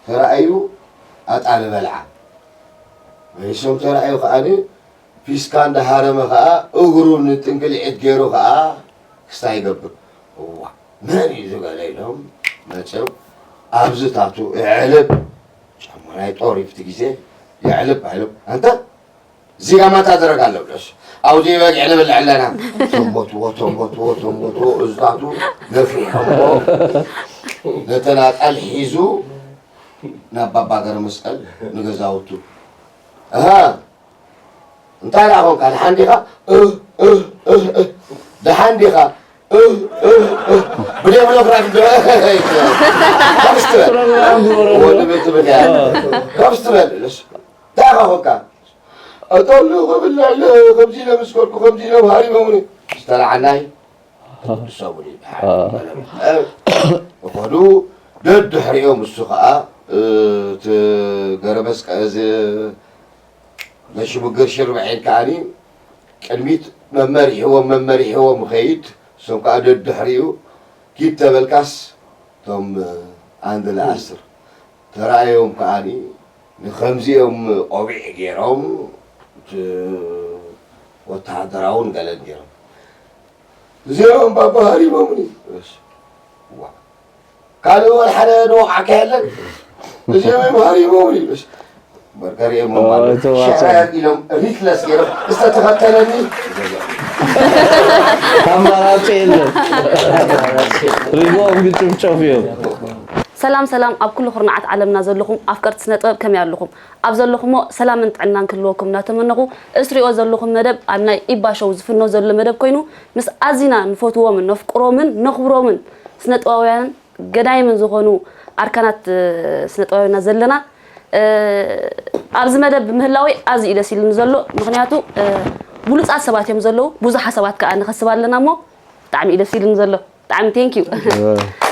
ተራእዩ ኣጣል በልዓ። መሊሶም ተራእዩ ከኣ ፊስካ እንዳሃረመ ከኣ እግሩ ንጥንቅልዒት ገይሩ ከኣ ክስታይ ይገብር። እዋ መን እዩ ዝገለ ኢሎም መፅዮም ኣብዚ ታቱ የዕልብ ጫማ ናይ ጦር ይብቲ ግዜ የዕልብ ኣይሎም ኣንታ እዚጋ ማታ ደረግ ኣለብለስ ኣብዚ በጊዕ ንብል ኣለና ተንቦትዎ ተንቦትዎ ተንቦትዎ እዝታቱ ነፊሖሞ ነተን ኣጣል ሒዙ ናብ ባባ ገረ መስቀል ንገዛውቱ ኣሃ እንታይ ደኣ ኾንካ ደሓን ዲኻ እህ እህ እህ እህ ደሓን ዲኻ እህ እህ እህ ብደብሎ ክራክ ዶ ካብ ስትበል ወዲ ቤት ትብል እያ ካብ ስትበል እስ እንታይ ኾንካ እቶም ንኽብልዕ ከምዚ ኢለ ምስ ከድኩ ከምዚ ኢሎም ሃሪሞምኒ ዝተለዓናይ ሰቡን ይበሃል ይኸዱ ደድሕሪኦም እሱ ከዓ እቲ ገረመስቀ እዚ ናይ ሽግግር ሽርብዒን ከዓኒ ቅድሚት መመሪሕዎም መመሪሕዎም ይኸይድ እሶም ከዓ ደድሕሪኡ ኪድ ተበልካስ እቶም ኣንድ ለኣስር ተራእዮም ከዓኒ ንኸምዚኦም ቆቢዕ ገይሮም እቲ ወተሃደራውን ገለን ገይሮም እዚኦም ባባ ሃሪሞምኒ ካልእ ወላ ሓደ ንወቕዓካ የለን እዚኦም እዮም ሃሪሞምኒ በርገር እዮም ማለት ሸዕብ ኢሎም ሪትለስ ገይሮም ዝተተኸተለኒ ኣማራፂ የለን ሪጎኦም ግጭፍጨፍ እዮም ሰላም ሰላም ኣብ ኩሉ ኩርናዓት ዓለምና ዘለኹም ኣፍቀርቲ ስነ ጥበብ ከመይ ኣለኹም ኣብ ዘለኹሞ ሰላምን ጥዕናን ክህልወኩም እናተመነኹ እስትሪኦ ዘለኹም መደብ ኣብ ናይ ኢባ ሾው ዝፍኖ ዘሎ መደብ ኮይኑ ምስ ኣዚና ንፈትዎምን ነፍቅሮምን ነኽብሮምን ስነ ጥበባውያንን ገዳይምን ዝኾኑ ኣርካናት ስነ ጥበባውያንና ዘለና ኣብዚ መደብ ብምህላወይ ኣዝዩ ደስ ኢሉኒ ዘሎ ምኽንያቱ ብሉፃት ሰባት እዮም ዘለዉ ብዙሓት ሰባት ከዓ ንኸስብ ኣለና እሞ ብጣዕሚ እዩ ደስ ኢሉኒ ዘሎ ብጣዕሚ thank you